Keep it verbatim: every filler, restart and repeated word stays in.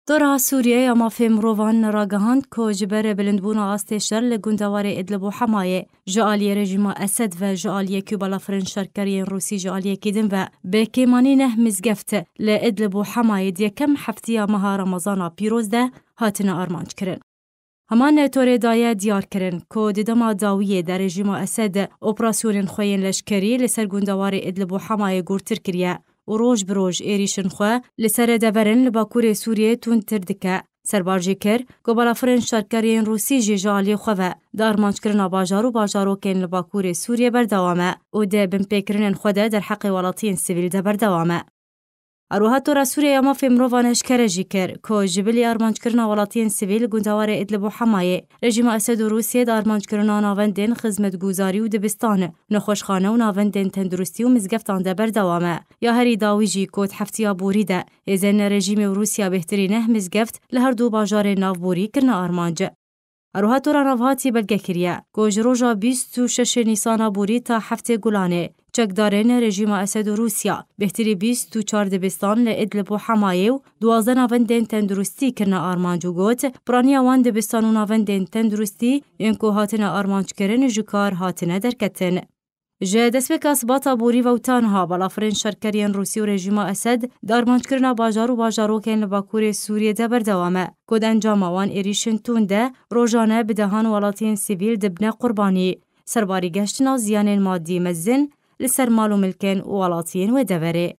Dora Sûriye ya Mafê Mirovan ragihand ku ji ber bilindbûna astê şer li gundewarê Idlib û Hemayê ji aliyê rejîma Esed ve ji aliyê ku balafirên şerker yên Rûsî ji aliyekî din ve bi kêmanî neh mizgeft li Idlib û Hemayê di yekem heftiya meha Remezana pîroz de hatine armanc kirin. Heman torê daye diyar kirin ku di dema dawiyê de rejîma Esed operasyonên xwe yên leşkerî li ser gundewarê Idlib û Hemayê gurtir kiriye û roj bi roj êrîşên xwe li ser deverên li Bakurê Sûriyê tundtir dike. Serbar jî kir ku balafirên şerker yên Rûsî jî ji aliyê xwe ve di armanckirina bajar û bajarokên li Bakurê Sûriyê berdewam e û di binpêkirinên xwe de derheqê welatiyên sivîl de berdewam e. Her wiha Tora Sûriye ya Mafê Mirovan eşkere jî kir ku ji bilî armanckirina welatiyên sivîl gundewarê Idlib û Hemayê, rejîma Esed û Rûsiyê di armanckirina navendên xizmetguzarî û dibistan, nexweşxane û navendên tenduristî û mizgeftan de berdewam e. Ya herî dawî jî got heftiya borî de hêzên rejîmê û Rûsiya bêhtirî neh mizgeft li her du bajarên navborî kirine armanc. Her wiha Tora Navhatî belge kiriye ku ji roja bîst û şeş Nîsana borî ta heftê Gulanê, çekdarên rejîma Esed û Rûsya bêhtirî bîst û çar dibistan li Idlib û Hemayê û duwazdeh navendên tenduristî kirine armanc û got, piraniya wan dibistan û navendên tenduristî yên ku hatine armanckirin ji kar hatine derketin. Ji destpêka sibata borî ve û ta niha balafirên şerker yên Rûsî û rejîma Esed di armanckirina bajar û bajarokên li Bakurê Sûriyê de berdewam e, ku di encama wan êrîşên tund de rojane bi dehan welatiyên sivîl dibine qurbanî. Serbarî geştina ziyanên madî mezin li ser mal û milkên welatiyên wê deverê.